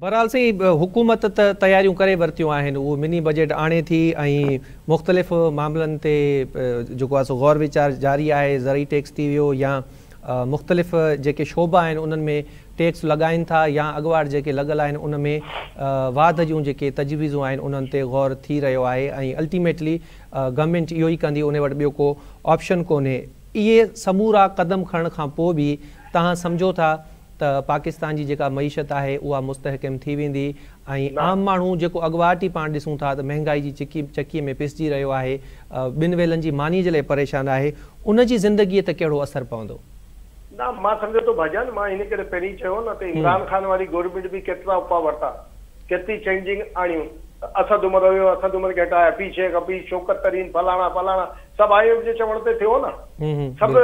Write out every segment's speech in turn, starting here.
بهرحال سائين حڪومت ته تياريون ڪري ورتيون آهن اهو مني بجيٽ آڻي ٿي ۽ مختلف معاملن تي جيڪو آهي سو غور ويچار جاري آهي زرعي ٽيڪس ٿي ويو يا مختلف جيڪي شعبا آهن انهن ۾ ٽيڪس لڳائين ٿا يا اڳواٽ جيڪي لڳل آهن ان ۾ واڌ جون جيڪي تجويزون آهن انهن تي غور ٿي رهيو آهي ۽ الٽيميٽلي گورنمينٽ اهو ئي ڪندي ان وٽ ٻيو ڪو آپشن ڪونهي اهي سمورا قدم کڻڻ کان پوء به توهان سمجهو ٿا ته پاڪستان جي جيڪا معيشت آهي اها مستحڪم ٿي ويندي ۽ عام ماڻهو جيڪو اڳواٽ ئي پاڻ ڏسون ٿا ته مهنگائي جي چڪي چڪي ۾ پيسجي رهيو آهي ٻن ويلن جي ماني جي لاء پريشان آهي ان جي زندگيء تي ڪهڙو اثر پوندو؟ نه مان سمجهان ٿو ڀاجان مان هن ڪري پهرين چيو نه ته عمران خان واري گورنمينٽ به ڪيترا اپاء ورتا ڪيتري چينجنگ آڻيون اسد عمر هيو اسد عمر کي هٽايا پي شيخ حفيظ شوڪت ترين فلاڻا فلاڻا سڀ I M F جي چوڻ تي ٿيو نه سڀ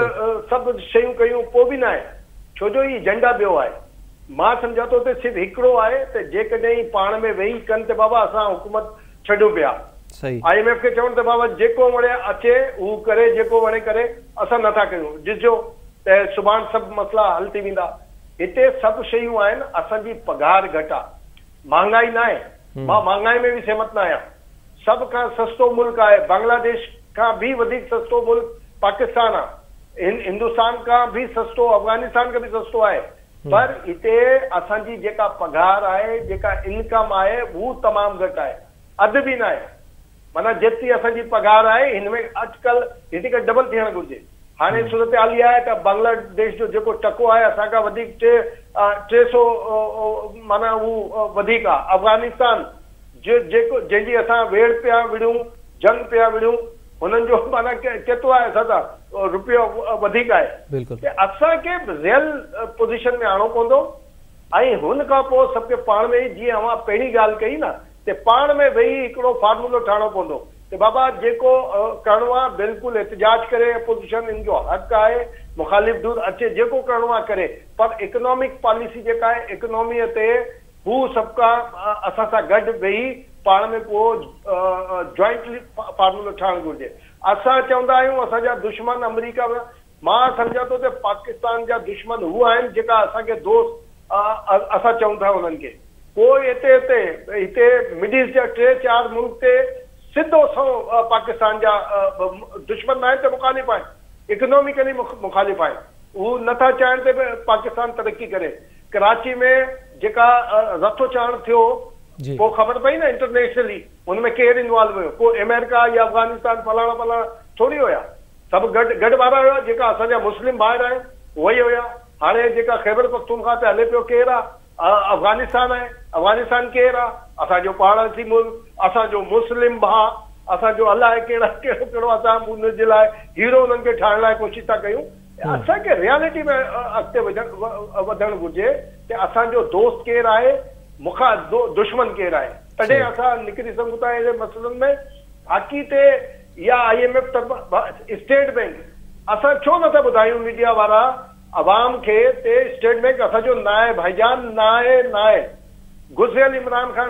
سڀ شيون ڪيون پوء به ناهي ڇو جو هي ايجنڊا ٻيو آهي. مان سمجهان ٿو ته صرف هڪڙو آهي ته جيڪڏهن پاڻ ۾ ويهي ڪن ته بابا اسان حڪومت ڇڏيون پيا. I M F کي چون ته بابا جيڪو وڻي اچي هو ڪري جيڪو وڻي ڪري اسان نه ٿا ڪيون ڏسجو ته سڀاڻ سڀ مسئلا حل ٿي ويندا. هتي سڀ شيون آهن اسان جي پگهار گهٽ آ. مهانگائي ناهي. مان مهانگائي ۾ به سهمت نه آهيان. سڀ کان سستو ملڪ آهي بنگلاديش کان به وڌيڪ سستو ملڪ پاڪستان آ هندستان کان به سستو افغانستان کان به سستو آهي پر هتي اسان جي جيڪا پگهار آهي جيڪا انڪم آهي هو تمام گهٽ آهي اڌ به ناهي معنيٰ جيتري اسان جي پگهار آهي هن ۾ اٽڪل هن کان ڊبل ٿيڻ گهرجي هاڻي صورتحال اها آهي ته بنگلاديش جو جيڪو ٽڪو آهي اسان کان وڌيڪ ٽي 300 معنيٰ هو وڌيڪ آهي افغانستان جيڪو جنهن جي اسان ويڙهه پيا وڙهيون، جنگ پيا وڙهيون، هنن جو معنيٰ ڪيترو آهي اسان سان روپيو وڌيڪ آهي ته اسان کي ريئل پوزيشن ۾ آڻڻو پوندو ۽ هن کان پوء سڀ کي پاڻ ۾ جيئن اوهان پهرين ڳالهه ڪئي نه ته پاڻ ۾ ويهي هڪڙو فارمولو ٺاهڻو پوندو ته بابا جيڪو ڪرڻو آهي بلڪل احتجاج ڪري اپوزيشن ان جو حق آهي مخالف ڌر اچي جيڪو ڪرڻو آهي ڪري پر اڪنامڪ پاليسي جيڪا آهي اڪناميء تي هو سڀ ڪا اسان سان گڏ ويهي پاڻ ۾ ڪو جوائنٽلي فارمولو ٺاهڻ گهرجي. اسان چوندا آهيون اسان جا دشمن آمريڪا مان سمجهان ٿو ته پاڪستان جا دشمن هو آهن جيڪا اسان کي دوست اسان چئون ٿا انهن کي. ڪو هتي هتي هتي مڊل ايسٽ جا ٽي چار ملڪ تي سڌو سنئون پاڪستان جا دشمن ناهن ته مخالف آهن اڪناميڪلي مخالف آهن هو نٿا چاهين ته پاڪستان ترقي ڪري. ڪراچي ۾ جيڪا رتو ڇاڻ ٿيو پوء خبر پئي نه انٽرنيشنلي ان ۾ ڪير انوالو هيو ڪو امريڪا يا افغانستان فلاڻا فلاڻا ٿوري هيا سڀ گڏ گڏ وارا هيا جيڪا اسان جا مسلم ڀائر آهن اهي ئي هيا هاڻي جيڪا خيبر پختونخوا تي هلي پيو ڪير آ افغانستان آهي افغانستان ڪير آ اسان جو پاڙوسي ملڪ اسان جو مسلم ڀاء اسان جو الائي ڪهڙا ڪهڙو ڪهڙو اسان ان جي لاء هيرو انهن کي ٺاهڻ لاء ڪوشش ٿا ڪيون اسان کي ريالٽي ۾ اڳتي وڌڻ گهرجي ته اسان جو دوست ڪير آهي مخا دشمن ڪير آهي تڏهن اسان نڪري سگهون ٿا اهڙي مسئلن ۾ باقي تي يا I M F طرفان اسٽيٽ بينڪ اسان ڇو نٿا ٻڌايون ميڊيا وارا عوام کي تي اسٽيٽ بينڪ اسان جو ناهي ڀائيجان ناهي ناهي گذريل عمران خان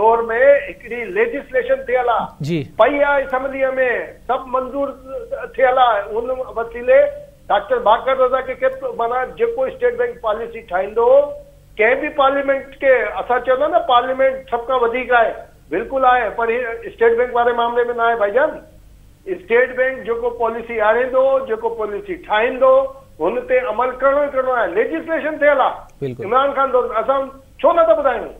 دور ۾ هڪڙي ليجسليشن ٿيل آ پئي آ اسيمبليء ۾ سڀ منظور ٿيل آ ان وسيلي ڊاڪٽر باقر رضا کي ڪيترو معنيٰ جيڪو اسٽيٽ بينڪ پاليسي ٺاهيندو ڪنهن به پارليامينٽ کي اسان چوندا نه پارليامينٽ سڀ کان وڌيڪ آهي بلڪل آهي پر هي اسٽيٽ بينڪ واري معاملي ۾ ناهي ڀائيجان اسٽيٽ بينڪ جيڪو پاليسي آڻيندو جيڪو پاليسي ٺاهيندو هن تي عمل ڪرڻو ئي ڪرڻو آهي ليجسليشن ٿيل آ عمران خان دور ۾ اسان ڇو نه ٿا ٻڌايون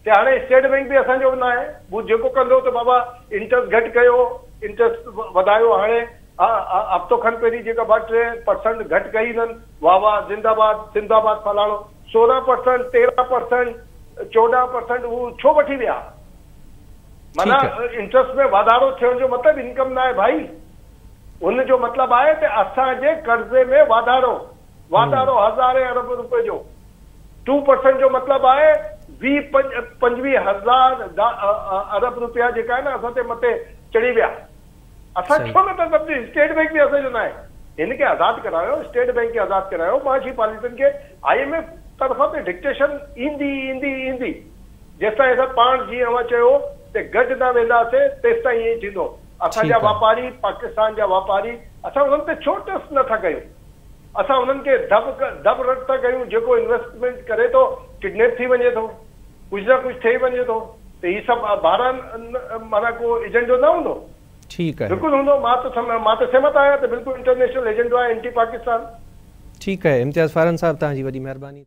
ته هاڻي اسٽيٽ بينڪ به اسان جو به ناهي هو جيڪو ڪندو ته بابا انٽرسٽ گهٽ ڪيو انٽرسٽ وڌايو هاڻي هفتو کن پهرين جيڪا ٻه ٽي پرسنٽ گهٽ ڪئي هنن واه واه زنده باد زنده باد فلاڻو 16% 13% 14% هو ڇو وٺي ويا معنيٰ انٽرسٽ ۾ واڌارو ٿيڻ جو مطلب انڪم ناهي ڀائي ان جو مطلب آهي ته اسان جي قرضي ۾ واڌارو واڌارو هزارين ارب روپين جو 2% جو مطلب آهي 20 25 هزار ارب روپيا جيڪا آهن اسان تي مٿي چڙهي ويا اسان ڇو نٿا سمجهون اسٽيٽ بينڪ به اسان جو ناهي هن کي آزاد ڪرايو اسٽيٽ بينڪ کي آزاد ڪرايو معاشي پاليسين کي I M F طرفان ته ڊڪٽيشن ايندي ايندي ايندي جيستائين اسان پاڻ جيئن اوهان چيو ته گڏ نه وينداسين تيستائين ائين ئي ٿيندو. اسان جا واپاري پاڪستان جا واپاري اسان انهن تي ڇو ٽرسٽ نه ٿا ڪيون؟ اسان انهن کي ڌٻ ڌٻ رٽ ٿا ڪيون جيڪو انويسٽمينٽ ڪري ٿو ڪڊنيپ ٿي وڃي ٿو. ڪجهه نه ڪجهه ٿي وڃي ٿو ته هي سڀ بهرحال معنيٰ ڪو ايجنڊو نه هوندو. ٺيڪ آهي. بلڪل هوندو مان ته مان ته سهمت آهيان ته بلڪل انٽرنيشنل ايجنڊو آهي اينٽي پاڪستان. ٺيڪ آهي امتياز فارن صاحب توهان جي وڏي مهرباني.